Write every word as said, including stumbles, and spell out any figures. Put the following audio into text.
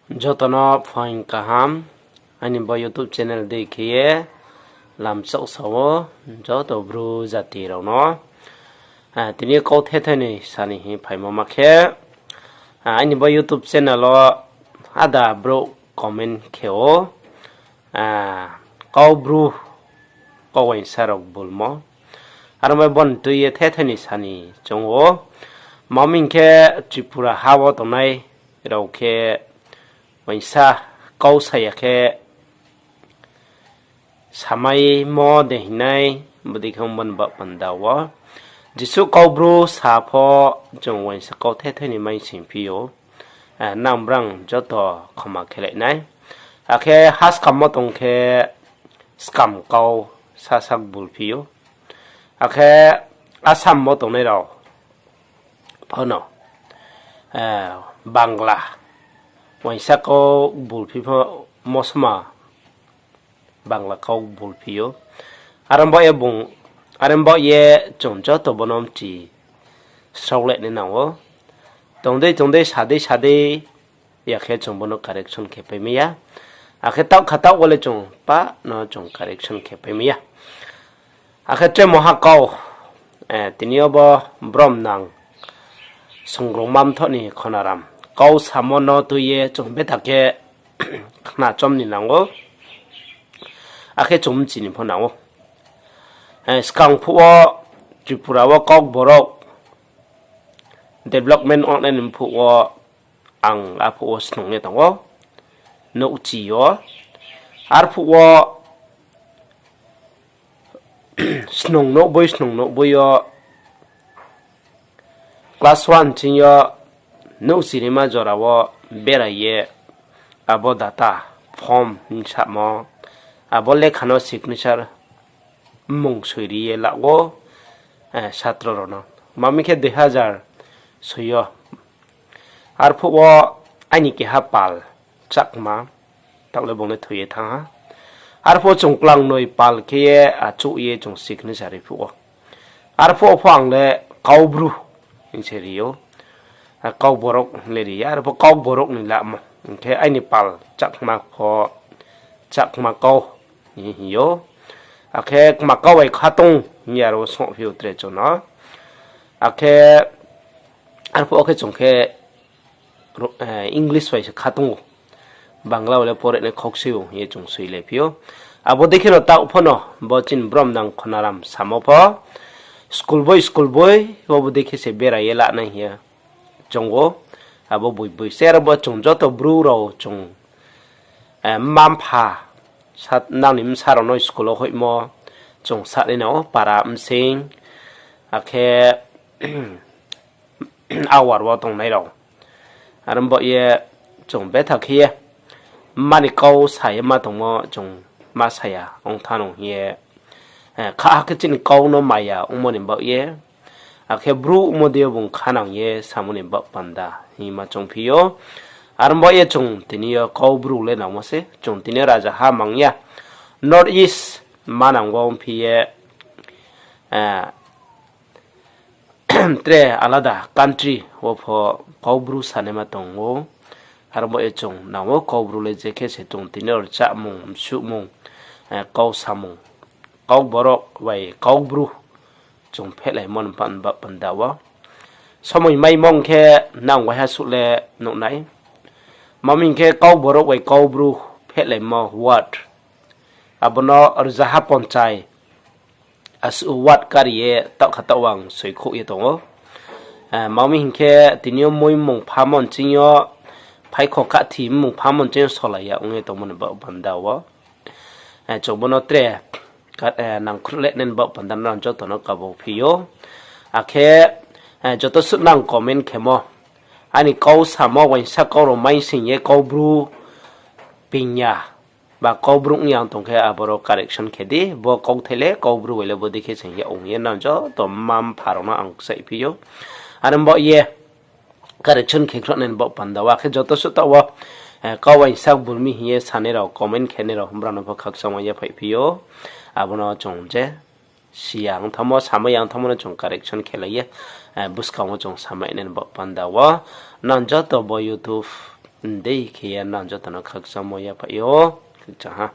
Joto no phaing kaham, aini bo YouTube channel dei khe ye lamchak sa ou, joto Bru jati rao no. Ah, tini yo kau thethai ni sani hing phaimo ma khe, ah, aini bo YouTube channel wo ada brouh comment khe ou, ah, kau Bru, kau uaingsa rao bulmo. Aro bai bo ni tui ye thethai ni sani choung ou. Tma hing khe Tripura ha wo tongnai rao khe uaingsa kau sa ya khe samaimo de hing nai, bodei khe ongmo ni baoh panda wo. Jesuh kau Bru sa pho chung uaingsa kau thethai ni mai sing phi ou. Eh, nang brang joto khoma khelai nai. Akhe ha skam wo tong khe skam kau sasak bul phi ou. Akhe Assam wo tongnai rao pho no, eh, Bangla uaingsa kau bul phi pho mosoma Bangla kau bul phi ou. Are baoh ye bung, are baoh ye chung joto bo no mchi srao le nai nang ou. Tong dei tong dei, sa dei sa dei, ya khe chung bo no correction khe pai mai ya. Akhe taoh kha taoh wo le chung pa no chung correction khe pai mai ya. Akhe tre moha kau, eh, tini yo bo brom nang songrongma mthoh ni Khonaram kau samo no tui ye chung betha khe khna chom ni nang ou. Akhe chung mchi ni pho nang ou. Eh, skang phuh wo Tripura wo Kokborok development ongnai ni phuh wo ang aphuh wo snung ye tong ou, nouhchi yo. Arphuh wo snung nouhboi, snung nouhboi yo class one ching yo nouhchi ni ma jora wo berai ye abo data form hing samo, abo lekha no signature mmung soi ri ye la ou, eh, satro rao no. Tma hing khe dui hazar soi yo. Arphuh wo aini keha pal Chakma, taoh le bung le thoi ye thanng ha. Arphuh chung klangnoi pal khe ye achouh ye chung signature ri phuh ou. Arphuh wo pho ang le Kaubru hing se ri ou. A, Kauborok le ri ya, arphuh Kauborok ni lamo. Hing khe aini pal Chakma pho Chakma kau hing ou. Akhe kma kau bai khatong hing ye aro wo songphi ou tre chung no. Akhe arphuh wo khe chung khe ro-, eh, English bai se khatong ou. Bangla bai le pore nai khokchoi ou hing ye chung soilai phi ou. Abo dei khe no taoh pho no bo chini brom nang Khonaram samo pho school boi, school boi, bo bo dei khe se berai ye lanai hing ye chung ou. Abo boi boi se aro bo chung joto Bru rao chung, eh, mma mpha, sa-, nang ni bsa rao no school wo hoihmo chung sa nai nang ou, para bsing, akhe awar wo tongnai rao. Aro baoh ye chung betha khe ye mma ni kau sa ye ma tongmo chung ma sa ya ong thanng hing ye, eh, kha ha khe chini kau no maya ongmo ni baoh ye, akhe Bru ongmo dei yo bung khanang ye samo ni baoh panda hing ma choungphi ou. Aro baoh ye chung tini yo Kaubru le nangmo se, chung tini yo rajaha mang ya, North East manang wo ongphi ye, eh, tre alada country wo pho Kaubru sanaima tong ou. Aro baoh ye chung nang ou Kaubru le je khe se chung tini yo rchahmung, msuhmung, eh, kau samung, Kauborok bai Kaubru chung phehlaimo ni pan-, ba-, panda wo. Somoi maimo ong khe nang waiha suh le nuh nai. Mami hing khe Kauborok bai Kaubru phehlaimo word, abo no rzaha ponchai asuh word kari ye taoh kha taoh ang soikhouh ye tong ou. Eh, mami hing khe tini yo mui mmung phamo nching yo, phaikho kahthi mmung phamo nching yo solai ya ong ye tongmo ni ba-, panda wo. Eh, chung bo no tre ka-, eh, nangkhruh le nai ni baoh panda no joto no kabo phi ou. Akhe, eh, joto suh nang comment khemo, aini kau samo uaingsa kau rao maising ye Kaubru ping ya, ba Kaubru ong ya ong tong khe aboro correction khe di, bo kauthai le Kaubru bai le bo dei khe sing ya ong ye nang joto mma mpha rao no ang kchaih phi ou. Aro baoh ye correction khe khruh nai ni baoh panda wo, akhe joto suh taoh wo, eh, kau uaingsa bul mi hing ye sanai rao, comment khenai rao, brao no pho khakchangma yaphaih phi ou. Abo no chung je si ya ong thanngmo, samai ya ong thanngmo no chung correction khe lai ye, eh, buskang wo chung samai nai ni baoh panda wo. Nang joto bo YouTube ndei khe ye nang joto no khakchangmo yaphaih ou, khakchang ha.